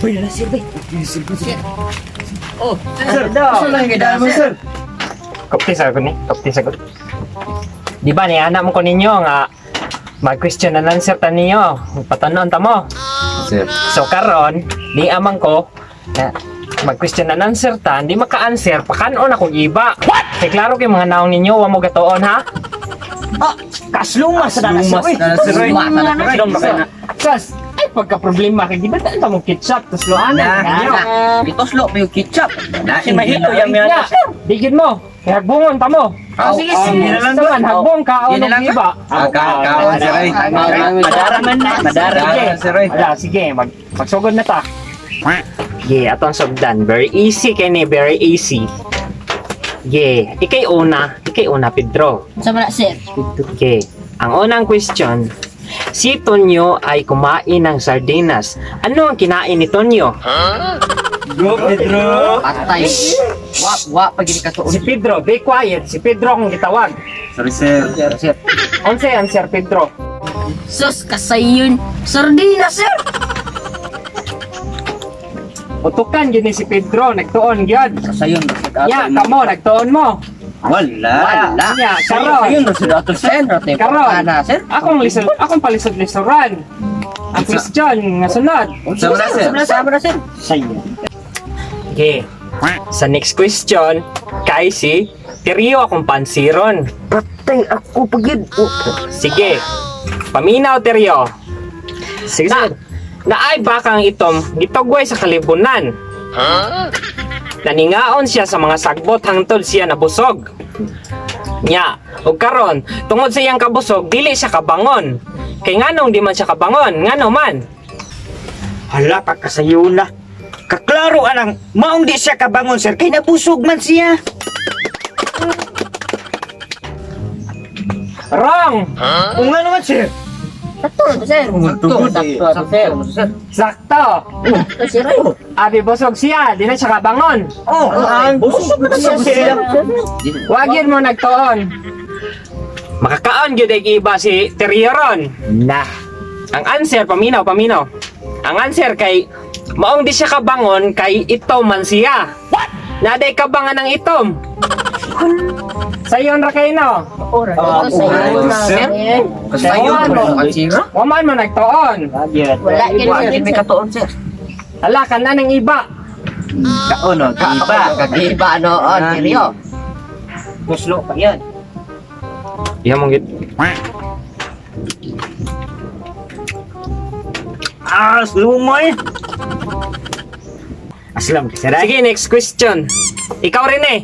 Uy, na sir, bay. Oh, Sir, sir lang gid mo, sir. Kopti sa ni, kopti sa Di ba ni anak mo ko ninyo nga mag-question and answer ta ninyo. Patanon ta mo. Sir. So karon, di amang ko na mag-question and answer ta, hindi maka-answer, pakanon akong iba. What? Kay klaro kay mga naong ninyo, wa mo gatuon ha? Ah, kaslumas na na sir. Lumas na na sir. Oy. Lumas na. Sas, ay pagka problema kay di ba ta mo ketchup tas luanan Na, ninyo. Itoslo pa yung ketchup. Si mahito yang Ya, digid mo. Kay hagbungon ta mo. Ah, sige, sige na lang Sa man, hagbong kaon Yun na og lang, iba. Ah, kaon sir. Oy. Madara man na, madara. Sige. Madara, sir. Oy. Ala, sige, magsugod na ta. Ye, atong sugdan. Very easy kini, very easy. Ye, ikay una Pedro. Sa man na, sir? Okay. Ang unang question, si Tonyo ay kumain ng sardinas. Ano ang kinain ni Tonyo? Go, Pedro. Patay. Wa wa pag gini katuon. Si Pedro, be quiet. Si Pedro akong gitawag. Sorry, sir. Sir. Unsa ang Sir Pedro? Sus, kasayon. Sardina, sir. Utukan gyud ni si Pedro, nagtuon gyud. Kasayon ra sad ato. Ya, kamo nagtuon mo. Wala. Wala. Ya, karon. Kasayon ra sad ato, sir. Karon. Na, sir. Akong lisod, akong palisod-lisoran. Ang question nga sunod. Sa na, sir. Sama na, sir. Sayo. Okay. Sa next question, kay si Tirio akong pansiron. Patay ako pagid. Sige. Paminaw Tirio. Sige, Na, naay bakang itom gitugway sa kalibunan. Naningaon siya sa mga sagbot hangtod siya nabusog. Nya, ug karon, tungod sa iyang kabusog, dili siya kabangon. Kay nganong di man siya kabangon, ngano man? Hala, pagkasayo na. Kaklaro anang, maong di siya kabangon, sir. Kay nabusog man siya. Wrong! Kung nga naman, sir. Sakto, sir. Sakto, sakto, sir. Sir. Sakto! Sakto, sir. Abi busog siya, di na siya kabangon. Oh, ang busog man siya, sir. Wag yun mo nagtuon. Makakaon gyud ay iba si Terioron. Nah. Ang answer paminaw paminaw. Ang answer kay maong di siya kabangon kay itom man siya. What? Naday kabangan ng itom. Sayon ra kay no. Sakto, sayon na, Sir. sir. Kasayon Wala. ra sir. Wa man mo nagtuon. Wala, Wa gyud, gid may sir. katuon, sir. Hala kana ng iba. Kaon, oh. Iba. Kagiba no, oh, Tirio. Buslo pa yan. Iya mong gid. Ah, lumoy. Aslam ka, sir. Sige, next question. Ikaw rin eh.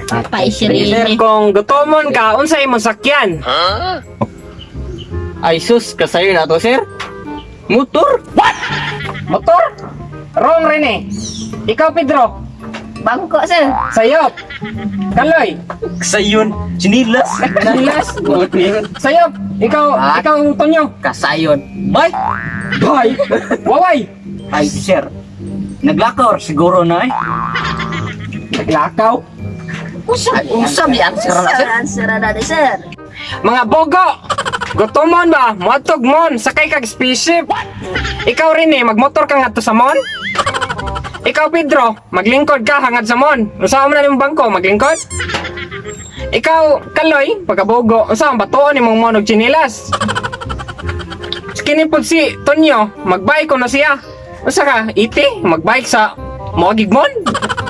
Patay, sir. eh. Kung gutomon ka, unsa imong sakyan? Ay sus, kasayon na to, sir. Motor. Motor? Wrong rin eh. Ikaw Pedro. Bangko, sir. Sayop. Kaloy. Sayon. Chinilas. Nilas. Sayop. Ikaw, Ah. ikaw Tonyo. Kasayon. Bye. Bye. Waway. Ay, sir. Naglakaw siguro na eh. Naglakaw. Usab, usab di ang sir na, sir. Sir, answer na natin, sir. Mga bogo. Gutomon ba? Muadtog mon. Sakay kag spaceship. Ikaw rin eh, magmotor ka ngadto sa mon. Ikaw Pedro, maglingkod ka hangad sa mon. Unsa man na nimong bangko, maglingkod? Ikaw, Kaloy, pagkabogo, unsa ang batuon nimong mon og tsinilas? Kini pod si Tonyo, magbike ko na siya. Unsa ka, iti, magbike sa moagig mon?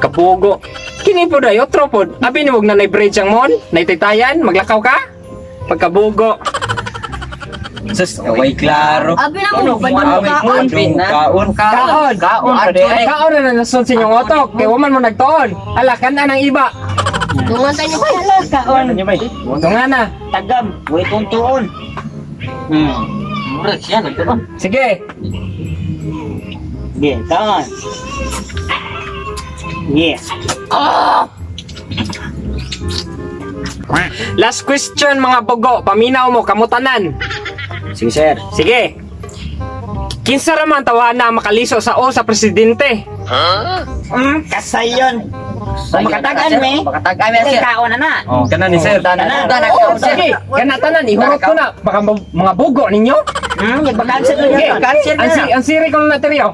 Kabugo. Kini pod ay otro pod. Abi nimo na bridge ang mon, naitaytayan, maglakaw ka? Pagkabugo. Sus, way klaro. Abi na mo, bandang Kaon, kaon. kaon. Kaon. Kaon pa di. Kaon na nasod sa inyong otok. Kay waman mo nagtuon. Ala, kana ng iba. Tungan tayo ba? Kaon. Tunga na. Tagam. Way tuntuon. Murag siya nagtuon. Sige. Sige, kaon. Yes. Last question mga bogo. Paminaw mo, kamutanan. Sige, sir. Sige. Kinsa ra man tawana makaliso sa o sa presidente? Kasayon. Makatagan, me. Makatagan me, sir. Kaon na na. Oh, kana ni sir. Tanan, tanan, Oh, sir. sige. Kana tanan ihurot ko na baka mga bogo ninyo. Nagbakanser na Sige. yun. Cancer Ang, na. si, ang siri ko na teryo.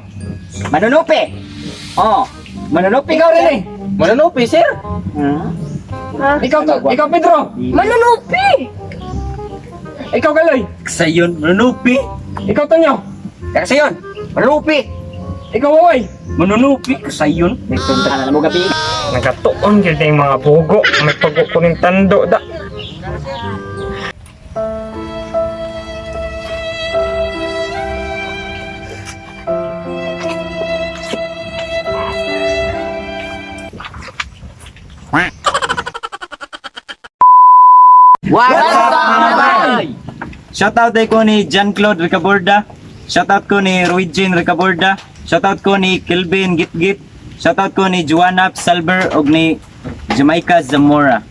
Manunupi. Oh, manunupi. Ikaw rin eh. Manunupi, sir. Hmm? Ikaw, ikaw Pedro. Manunupi! Ikaw Galoy. Kasayon, manunupi. Ikaw Tonyo. Kasayon, manunupi. Ikaw Wawoy. Manunupi, kasayon. Nagtunta na mo gabi. Nagkatuon gyud yung mga bugo. May pago ko ning tando da. What's up, mga bay? Shoutout day ko ni Jean-Claude Ricaborda. Shoutout ko ni Ruijin Ricaborda. Shoutout ko ni Kelvin Gitgit. Shoutout ko ni Joanna Salber og ni Jamaica Zamora.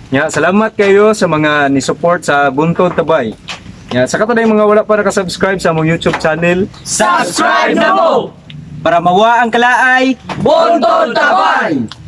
Ya, salamat kayo sa mga ni-support sa Buntod Tabay. Ya, sa kato mga wala pa nakasubscribe sa among YouTube channel. Subscribe na mo! Para mawa ang kalaay, Buntod Tabay!